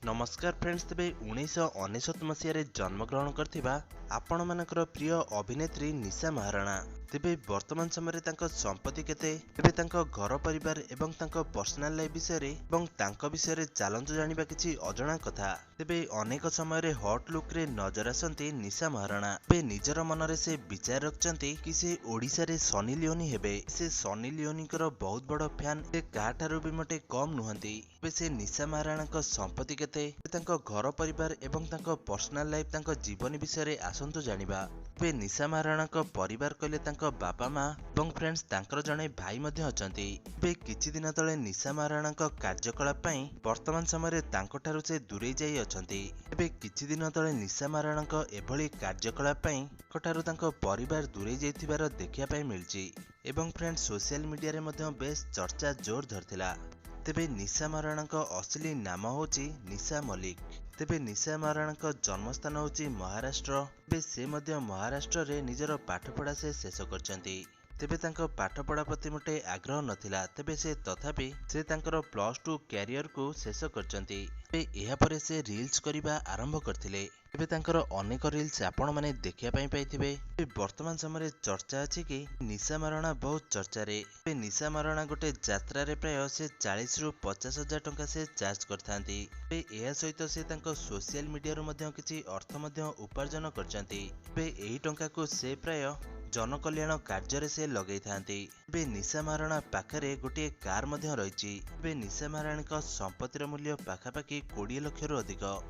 ନମସ୍କାର ଫ୍ରେଣ୍ଡସ୍, ତେବେ 1999 ମସିହାରେ ଜନ୍ମଗ୍ରହଣ କରିଥିବା ଆପଣମାନଙ୍କର ପ୍ରିୟ ଅଭିନେତ୍ରୀ ନିଶା ମହାରଣା, ତେବେ ବର୍ତ୍ତମାନ ସମୟରେ ତାଙ୍କ ସମ୍ପତ୍ତି କେତେ, ତେବେ ତାଙ୍କ ଘର ପରିବାର ଏବଂ ତାଙ୍କ ପର୍ସନାଲ ଲାଇଫ୍ ବିଷୟରେ ଏବଂ ତାଙ୍କ ବିଷୟରେ ଚାଲନ୍ତୁ ଜାଣିବା କିଛି ଅଜଣା କଥା। ତେବେ ଅନେକ ସମୟରେ ହଟ୍ ଲୁକ୍ରେ ନଜର ଆସନ୍ତି ନିଶା ମହାରଣା। ତେବେ ନିଜର ମନରେ ସେ ବିଚାର ରଖିଛନ୍ତି କି ସେ ଓଡ଼ିଶାରେ ସନି ଲିଓନି ହେବେ। ସେ ସନି ଲିଓନିଙ୍କର ବହୁତ ବଡ଼ ଫ୍ୟାନ୍, ସେ କାହାଠାରୁ ବି ମୋଟେ କମ୍ ନୁହନ୍ତି। ତେବେ ସେ ନିଶା ମହାରଣାଙ୍କ ସମ୍ପତ୍ତି କେତେ, ତାଙ୍କ ଘର ପରିବାର ଏବଂ ତାଙ୍କ ପର୍ସନାଲ ଲାଇଫ୍, ତାଙ୍କ ଜୀବନୀ ବିଷୟରେ ଆସନ୍ତୁ ଜାଣିବା। ତେବେ ନିଶା ମହାରଣାଙ୍କ ପରିବାର କହିଲେ ତାଙ୍କ ବାପା ମା ଏବଂ ଫ୍ରେଣ୍ଡସ୍ ତାଙ୍କର ଜଣେ ଭାଇ ମଧ୍ୟ ଅଛନ୍ତି। ଏବେ କିଛି ଦିନ ତଳେ ନିଶା ମହାରଣାଙ୍କ କାର୍ଯ୍ୟକଳାପ ପାଇଁ ବର୍ତ୍ତମାନ ସମୟରେ ତାଙ୍କଠାରୁ ସେ ଦୂରେଇ ଯାଇ ଅଛନ୍ତି। ଏବେ କିଛି ଦିନ ତଳେ ନିଶା ମହାରଣାଙ୍କ ଏଭଳି କାର୍ଯ୍ୟକଳାପ ପାଇଁ ତାଙ୍କଠାରୁ ତାଙ୍କ ପରିବାର ଦୂରେଇ ଯାଇଥିବାର ଦେଖିବା ପାଇଁ ମିଳିଛି ଏବଂ ଫ୍ରେଣ୍ଡ ସୋସିଆଲ ମିଡିଆରେ ମଧ୍ୟ ବେଶ ଚର୍ଚ୍ଚା ଜୋର ଧରିଥିଲା। ତେବେ ନିଶା ମହାରଣାଙ୍କ ଅସଲି ନାମ ହେଉଛି ନିଶା ମଲ୍ଲିକ। ତେବେ ନିଶା ମହାରଣାଙ୍କ ଜନ୍ମସ୍ଥାନ ହେଉଛି ମହାରାଷ୍ଟ୍ର। ତେବେ ସେ ମଧ୍ୟ ମହାରାଷ୍ଟ୍ରରେ ନିଜର ପାଠପଢ଼ା ସେ ଶେଷ କରିଛନ୍ତି। ତେବେ ତାଙ୍କ ପାଠପଢ଼ା ପ୍ରତି ମୋଟେ ଆଗ୍ରହ ନଥିଲା, ତେବେ ସେ ତଥାପି ସେ ତାଙ୍କର +2 କ୍ୟାରିୟରକୁ ଶେଷ କରିଛନ୍ତି। ତେବେ ଏହାପରେ ସେ ରିଲ୍ସ କରିବା ଆରମ୍ଭ କରିଥିଲେ। ତେବେ ତାଙ୍କର ଅନେକ ରିଲ୍ସ ଆପଣମାନେ ଦେଖିବା ପାଇଁ ପାଇଥିବେ। ତେବେ ବର୍ତ୍ତମାନ ସମୟରେ ଚର୍ଚ୍ଚା ଅଛି କି ନିଶା ମହାରଣା ବହୁତ ଚର୍ଚ୍ଚାରେ। ତେବେ ନିଶା ମହାରଣା ଗୋଟେ ଯାତ୍ରାରେ ପ୍ରାୟ ସେ 40ରୁ 50 ହଜାର ଟଙ୍କା ସେ ଚାର୍ଜ କରିଥାନ୍ତି। ତେବେ ଏହା ସହିତ ସେ ତାଙ୍କ ସୋସିଆଲ ମିଡିଆରୁ ମଧ୍ୟ କିଛି ଅର୍ଥ ମଧ୍ୟ ଉପାର୍ଜନ କରିଛନ୍ତି। ତେବେ ଏହି ଟଙ୍କାକୁ ସେ ପ୍ରାୟ ଜନକଲ୍ୟାଣ କାର୍ଯ୍ୟରେ ସେ ଲଗେଇଥାନ୍ତି। ତେବେ ନିଶା ମହାରଣା ପାଖରେ ଗୋଟିଏ କାର୍ ମଧ୍ୟ ରହିଛି। ତେବେ ନିଶା ମହାରଣାଙ୍କ ସମ୍ପତ୍ତିର ମୂଲ୍ୟ ପାଖାପାଖି 20 ଲକ୍ଷରୁ ଅଧିକ।